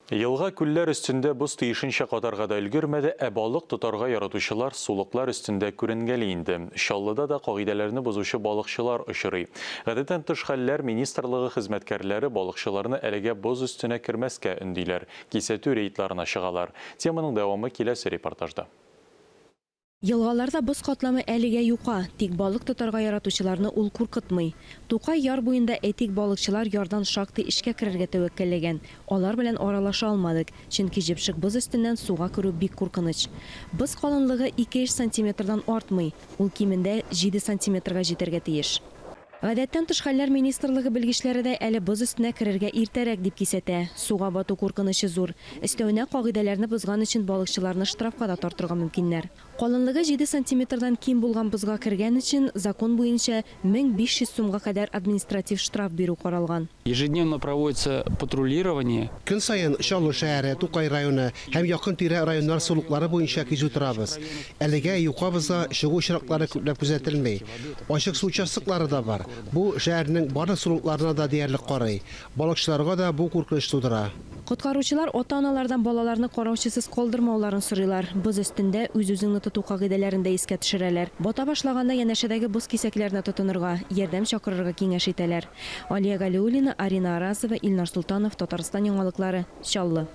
Елга-күлләр өстендә боз тиешенчә катарга да өлгермәде, ә балык тотарга яратучылар сулыклар өстендә күренгәли инде. Чаллыда да кагыйдәләрне бозучы балыкчылар очрый. Гадәттән тыш хәлләр министрлыгы хезмәткәрләре балыкчыларны әлегә боз өстенә кермәскә өндиләр, кисәтү рейдларына чыгалар. Теманың дәвамы киләсе репортажда. Елгаларда боз катламы әлегә юка, тик балык тотарга яратучыларны ул куркытмый. Тукай яр буенда, әйтик, балыкчылар ярдан шактый эчкә керергә тәвәккәлләгән. Алар белән аралаша алмадык, чөнки җепшек боз өстеннән суга керү бик куркыныч. Боз калынлыгы ике-өч сантиметрдан артмый, ул кимендә җиде сантиметрга җитәргә тиеш. Гадәттән тыш хәлләр министрлыгы белгечләре дә әле боз өстенә керергә иртәрәк дип кисәтә. Суга бату куркынычы зур. Өстәвенә, кагыйдәләрне бозган өчен балыкчыларны штрафка да тартырга мөмкиннәр. Калынлыгы җиде сантиметрдан ким булган бозга кергән өчен, закон буенча, 1500 сумга кадәр административ штраф бирү каралган. Ежедневно проводится патрулирование. Көн саен Чаллы шәһәре, Тукай районы һәм якын-тирә районнар сулыклары буенча кизү торабыз. Әлегә юка бозга чыгу очраклары күпләп күзәтелми. Ачык су участоклары да бар. Бу, шәһәрнең барлык сулыкларына да диярлек карый. Балыкчыларга да бу куркыныч тудыра. Коткаручылар ата-аналардан балаларны караучысыз калдырмауларын сорыйлар. Боз өстендә үз-үзеңне тоту кагыйдәләрен дә искә төшерәләр. Бата башлаганда янәшәдәге боз кисәкләренә тотынырга, ярдәм чакырырга киңәш итәләр. Алия Галиуллина, Арина Аразова, Илнар Солтанов, Татарстан яңалыклары, Чаллы.